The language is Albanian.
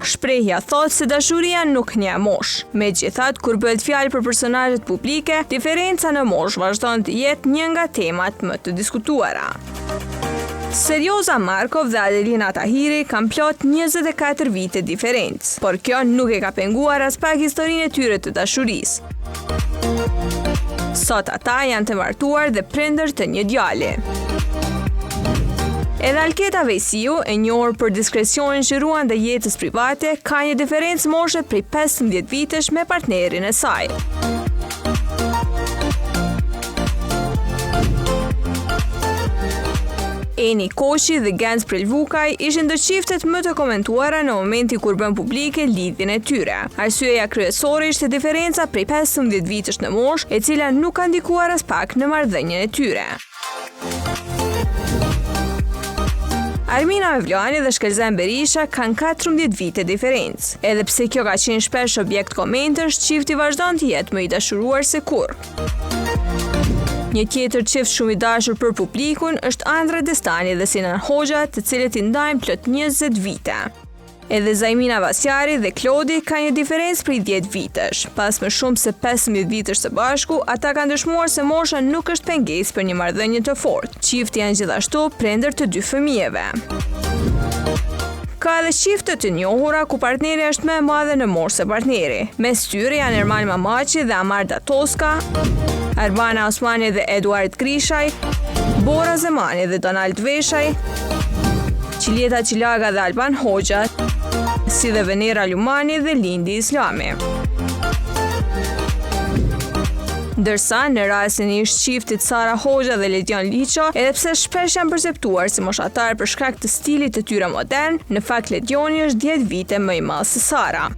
Shprehja thotë se dashuria nuk njeh moshë. Megjithatë, kur bëhet fjalë për personazhet publike, diferenca në moshë vazhdon të jetë një nga temat më të diskutuara. Serioza Markov dhe Adelina Tahiri kanë plot 24 vite diferencë, por kjo nuk e ka penguar aspak historinë e tyre të dashurisë. Sot ata janë të martuar dhe prindër të një djali. Edhe Alketa Vejsiu, e njohur për diskrecionin që ruan ndaj jetës private, ka një diferencë moshe prej 15 vitesh me partnerin e saj. Eni Koçi dhe Genc Prelvukaj ishin ndër çiftet më të komentuara në momentin kur bënë publike lidhjen e tyre. Arsyeja kryesore ishte diferenca prej 15 vitesh në moshë, e cila nuk ka ndikuar aspak në marrëdhënien e tyre. Armina Mevlani dhe Shkëlzen Berisha kanë 14 vite diferencë. Edhe pse kjo ka qenë shpesh objekt komentesh, çifti vazhdon të jetë më i dashuruar se kurrë. Një tjetër çift shumë i dashur për publikun është Andra Destani dhe Sinan Hoxha, të cilët i ndajnë plot 20 vite. Edhe Zajmina Vasjari dhe Klodi kanë një diferencë prej 10 vitesh. Pas më shumë se 15 vitesh së bashku, ata kanë dëshmuar se mosha nuk është pengesë për një marrëdhënie të fortë. Çifti janë gjithashtu prindër të dy fëmijëve. Ka edhe çifte të njohura ku partnerja është më e madhe në moshë se partneri. Mes tyre janë Ermal Mamaqi dhe Amarda Toska, Arbana Osmani dhe Eduard Grishaj, Bora Zemani dhe Donald Veshaj, Çiljeta Çilaga dhe Alban Hoxha, si dhe Venera Lumani dhe Lindi Islami. Ndërsa, në rastin e ish-çiftit Sara Hoxha dhe Ledion Liço, edhe pse shpesh janë perceptuar si moshatarë për shkak të stilit të tyre modern, në fakt Ledioni është 10 vite më i madh se Sara.